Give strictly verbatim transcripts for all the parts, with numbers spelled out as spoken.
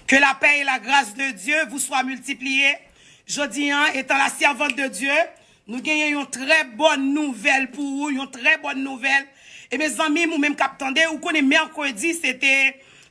Que la paix et la grâce de Dieu vous soient multipliées. Jodi an, étant la servante de Dieu, nou genyen yon trè bòn nouvèl pou ou, yon trè bòn nouvèl. E mezanmi, ou menm k ap tande, ou konnen mèkredi, se te,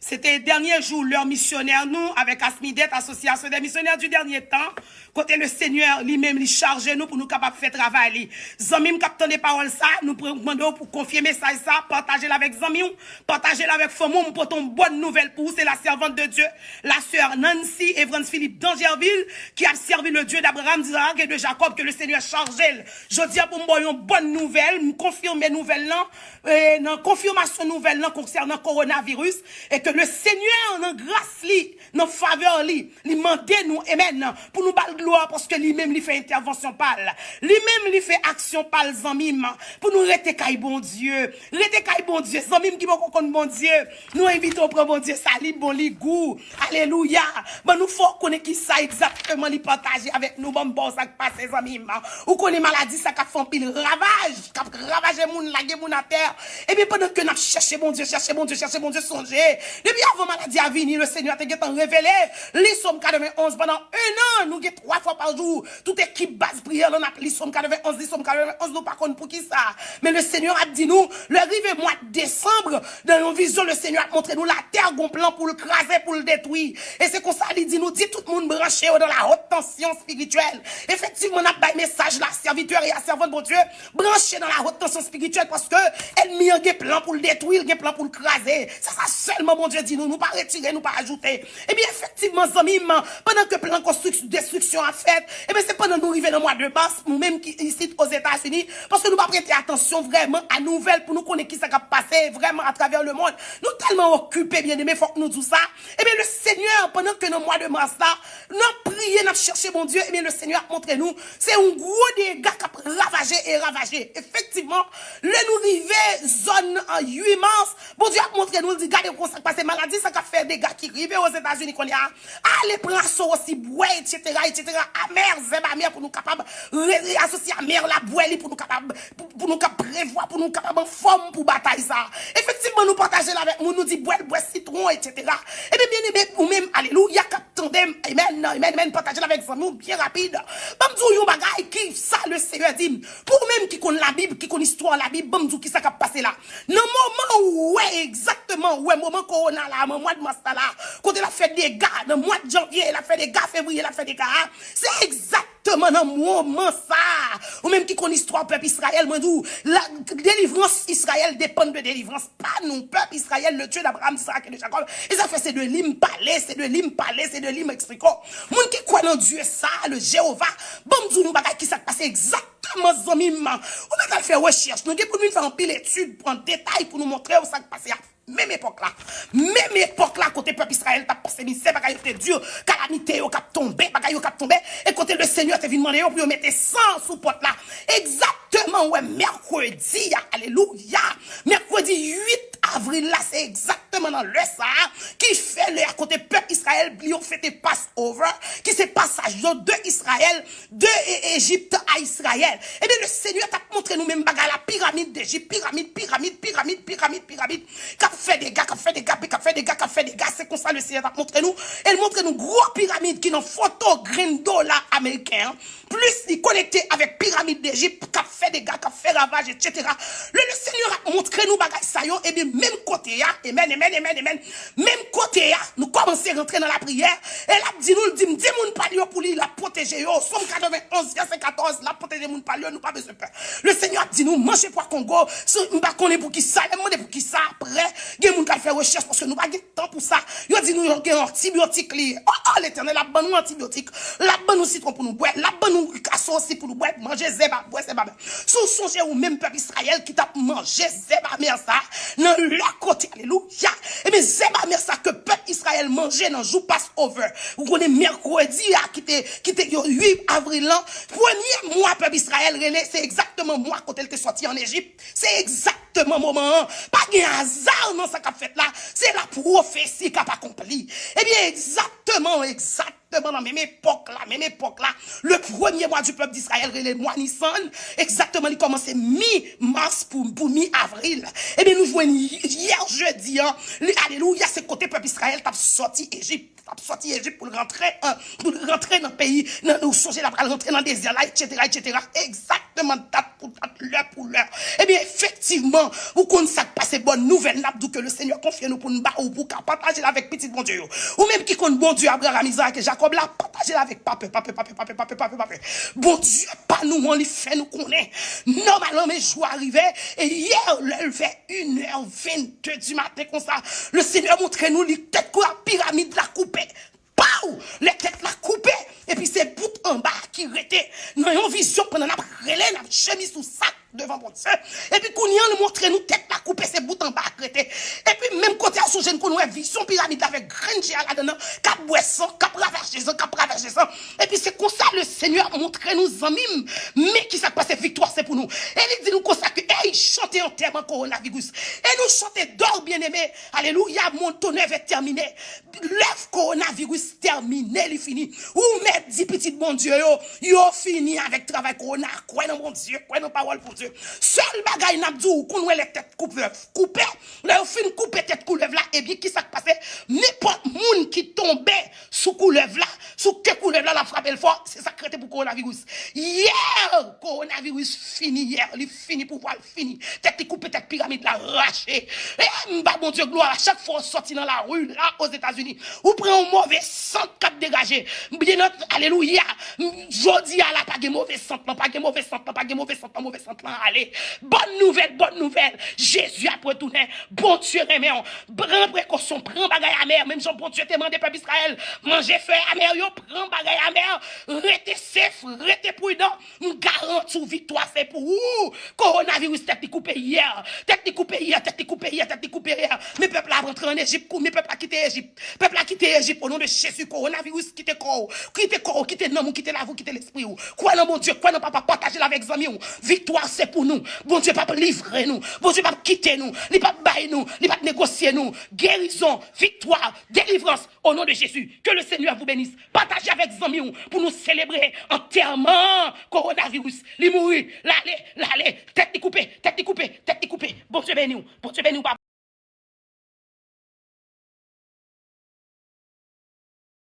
se te dènye jou lè misyonè nou, avèk Asmidet, Association des Missionnaires du Dernier Temps, kote le Senyè li menm li chaje nou pou nou kapab fè travay li. Zanmi m k ap tande pawòl sa, nou pre-, mande w pou konfye mesaj sa, pataje l avèk zanmi w, pataje l avèk fanmi w. M pote yon bòn nouvèl pou ou, se la servante de Dieu, la sœur Nancy Evrange Philippe d'Angerville, ki ap sèvi le Dieu d'Abraham, d'Isaac et de Jacob, ke le Senyè chaje l. Jodi a pou m ba w yon bòn nouvèl, m konfime nouvèl lan, e nan konfimasyon nouvèl lan konsènan kowonaviris, e ke le Senyè nan gras li, nan favè li, li mande nou, amen, pou nou ba l glwa, paske li menm li fè entèvansyon pa l. Li menm li fè aksyon pa l, zanmi m, pou nou rete kay Bondye. Rete kay Bondye, zanmi m ki poko konn Bondye. Nou envite w pran Bondye sa, li bon, li gou. Alelouya. Ban nou fè w konnen ki sa egzakteman li pataje avèk nou. Ban m ba w sa k pase, zanmi m. Ou konnen maladi sa k ap fè anpil ravaj, k ap ravaje moun, lage moun atè. Ebyen, pandan ke n ap chèche Bondye, chèche Bondye, chèche Bondye, sonje, depi avan maladi a vini, le Senyè te gentan revele li Sòm katrevenn onz pandan en an, nou gen twa fwa pa jou, tout ekip baz priyè lan, n ap li Sòm katrevenn onz, li Sòm katrevenn onz, nou pa konn poukisa. Men le Senyè ap di nou, lè rive mwa desanm, nan yon vizyon, le Senyè ap montre nou latè gon plan pou l kraze, pou l detwi. E se konsa li di nou, di tout moun branche yo dans la haute tension spirituelle. Efektivman, n ap bay mesaj la, serviteur et servante Bondye, branche dans la haute tension spirituelle, paske ènmi an gen plan pou l detwi, l gen plan pou l kraze. Se sa sèlman Bondye di nou, nou pa retire, nou pa ajoute. Ebyen, efektivman, zanmi m, pandan ke plan konstrik-, destriksyon ap fèt, ebyen, se pandan nou rive nan mwa de mas, nou menm ki isit Ozetazini, paske nou pa prete atansyon vrèman a nouvèl pou nou konnen ki sa k ap pase vrèman atravè lemonn. Nou tèlman okipe, byeneme, fòk nou di w sa. Ebyen, le Senyè, pandan ke nan mwa de mas la, n ap priye, n ap chèche Bondye, ebyen, le Senyè ap montre nou, se yon gwo dega k ap ravaje e ravaje. Efektivman, lè nou rive zòn, a, uit mas, Bondye ap montre nou, l di, gade konsa k pase, maladi sa k ap fè dega ki rive Ozetazini kounye a, ale pran aso osi, bwè, etsetera, etsetera, amè, zèb amè pou nou kapab re-, re-, asosye amè la, bwè li pou nou kapab, pou, pou nou kab prevwa, pou nou kapab anfòm pou batay sa. Efektivman, nou pataje l avèk moun, nou di, bwè l, bwè sitwon, etsetera. Ebyen, byeneme, ou menm, alelouya, k ap tande m, amen, amen, amen, pataje l avèk zanmi w byen rapid. Ban m di w yon bagay ki sa le Senyè di m. Pou ou menm ki konn Labib, ki konn istwa Labib, ban m di w ki sa k ap pase la. Nan moman ou wè egzakteman, ou wè moman kowona la, nan mwa de mas la, kote l ap fè dega, nan mwa de janvye, l ap fè dega, fevriye, l ap fè dega a, se egzakteman nan moman sa a. Ou menm ki konn istwa pèp Izrayèl, mwen di w, la, delivrans Izrayèl depann de delivrans pa nou, pèp Izrayèl, le Dieu d'Abraham, d'Isaac et de Jacob. E sa fè se de li m pale, se de li m pale, se de li m eksplike w. Moun ki kwè nan Dye sa, le Jewova, ban m di w yon bagay ki sa k pase egzakteman, zanmi m. Ou mèt al fè rechèch. Nou gen pou n vin fè anpil etid, pran detay pou nou montre w sa k pase a. Menm epòk la. Menm epòk la, kote pèp Izrayèl t ap pase mizè, bagay yo te di, kalamite yo k ap tonbe, bagay yo k ap tonbe, e kote le Senyè te vin mande yo pou yo mete san sou pòt la. Egzakteman, wè, mèkredi a, alelouya, mèkredi uit avril la, se egzakteman nan lè sa a, ki fè lè a kote pèp Izrayèl, yo fete Passover, ki se pasaj yo de Izrayèl de E-, Ejip a Izrayèl. Ebyen, le Senyè t ap montre nou menm bagay la, piramid Dejip, piramid, piramid, piramid, piramid, piramid, k ap fè dega, k ap fè dega, k ap fè dega, k ap fè dega. Se konsa le Senyè t ap montre nou. E l montre nou gwo piramid ki nan foto grenn dola ameriken an. Plis li konekte avèk piramid Dejip, k ap fè dega, k ap fè ravaj, etsetera. Le, le Senyè ap montre nou bagay sa yo, ebyen, menm kote a, amen, amen, amen, amen. Menm kote a, nou kòmanse rantre nan lapriyè, e l ap di nou, l di m, di moun pa l yo pou li, l ap pwoteje yo. Sòm katrevenn onz, vèsè katòz, l ap pwoteje moun pa l yo, nou pa bezwen pè. Le Senyè ap di nou, manje pwa kongo, si, m pa konnen pou ki sa, lè m mande pou ki sa, apre, gen moun k al fè rechèch, paske nou pa gen tan pou sa. Yo di nou yo gen antibyotik li ye. O, o, Letènèl ap ban nou antibyotik. L ap ban nou sitwon pou nou bwè. L ap ban nou kaso osi pou nou bwè. Manje zèb a, bwè zèb amè. Si w sonje ou menm pèp Izrayèl ki t ap manje zèb amè sa, nan lè kote, alelouya. Ebyen, zèb amè sa ke pèp Izrayèl manje nan jou Passover. Ou konnen mèkredi a ki te, ki te yo uit avril lan, premye mwa pèp Izrayèl rele, se egzakteman mwa kote l te sòti ann Ejip. Se egzakteman moman an. Pa gen aza nan sa k ap fèt la. Se la pwofesi k ap akonpli. Ebyen, egzakteman, egzakteman nan menm epòk la, menm epòk la, le premier mois du peuple d'Israël, rele mwa Nisan, egzakteman, li kòmanse mi mas pou, pou mi avril. Ebyen, nou jwenn yè jedi an, li, alelouya, se kote pèp Izrayèl t ap sòti Ejip, t ap sòti Ejip pou l rantre, an, pou l rantre nan peyi, nan, ou sonje l ap pral rantre nan dezè la, etsetera, etsetera. Egzakteman, dat pou dat, lè pou lè. Ebyen, efektivman, ou konn sa k pase, bòn nouvèl n ap di w ke le Senyè konfye nou pou n ba ou, pou w ka pataje l avèk pitit Bondye yo. Ou menm ki konn Bondye Abraram, Izarak e Jakòb la, pataje l avèk pa pè, pa pè, pa pè, pa pè, pa pè, pa pè, pa pè. Bondye pa nou an, li fè nou konnen. Nòmalman, men jou a rive, e yè, lè l vè inè vennde di maten konsa, le Senyè montre nou li tèt kou a piramid la koupe. Paw! Lè tèt la koupe, epi se bout anba ki rete. Nan yon vizyon, pandan n ap rele, n ap jemi sou sa devan Bondye. Epi kounye a, li montre nou tèt la koupe, se bout anba k rete. Epi menm kote a, sonje n konn wè vizyon piramid la avèk grenn je a ladan l, k ap bwè san, k ap ravaje san, k ap ravaje san. Epi se konsa le Senyè montre nou, zanmi m, men ki sa k pase, viktwa se pou nou. E li di nou konsa ke, ey, chante antèman kowonaviris. E nou chante dò byeneme, alelouya, mon tonè vè tèmine. Lèv kowonaviris tèmine, li fini. Ou mèt di pitit Bondye yo, yo fini avèk travay kowona. Kwè nan Bondye, kwè nan pawòl Bondye. Sèl bagay n ap di w, ou konn wè lè tèt koulèv koupe. Lè yo fin koupe tèt koulèv la, ebyen, ki sa k pase? Nenpòt moun ki tonbe sou koulèv la, sou ke koulèv la, l ap frape l fò. Se sa k rete pou kowonaviris. Yè, kowonaviris fini yè. Li fini, pouvwa l fini. Tèt li koupe, tèt piramid la rache. E m ba Bondye glwa, chak fwa w sòti nan lari la, Ozetazini, ou pran yon move sant k ap degaje. Byen ant-, alelouya. Jodi a la, pa gen move sant lan, pa gen move sant lan, pa gen move sant lan, move sant lan ale. Bòn nouvèl, bòn nouvèl. Jezi ap retounen. Bondye renmen w. Pran prekosyon, pran bagay amè. Menm jan Bondye te mande pèp Izrayèl manje fèy amè yo, pran bagay amè. Rete sef, rete pridan. M garanti w, viktwa se pou ou. Kowonaviris, tèt li koupe yè. Tèt li koupe yè, tèt li koupe yè, tèt li koupe yè. Men pèp la ap rantre ann Ejip, kou, men pèp la kite Ejip. Pèp la kite Ejip, o non de Jezi, kowonaviris, kite kò w. Kite kò w, kite nanm ou, kite lavi w, kite lespri w. Kwè nan Bondye, kwè nan Papa, pataje l avèk zanmi w. Viktwa se pou nou. Bondye p ap livre nou. Bondye p ap kite nou. Li p ap bay nou. Li p ap negosye nou. Gerizon, viktwa, delivrans, o non de Jezi. Ke le Senyè vou benis. Pataje avèk zanmi w pou nou selebre antèman kowonaviris. Li mouri, l ale, l ale. Tèt li koupe, tèt li koupe, tèt li koupe. Bondye beni w, Bondye beni w, papa.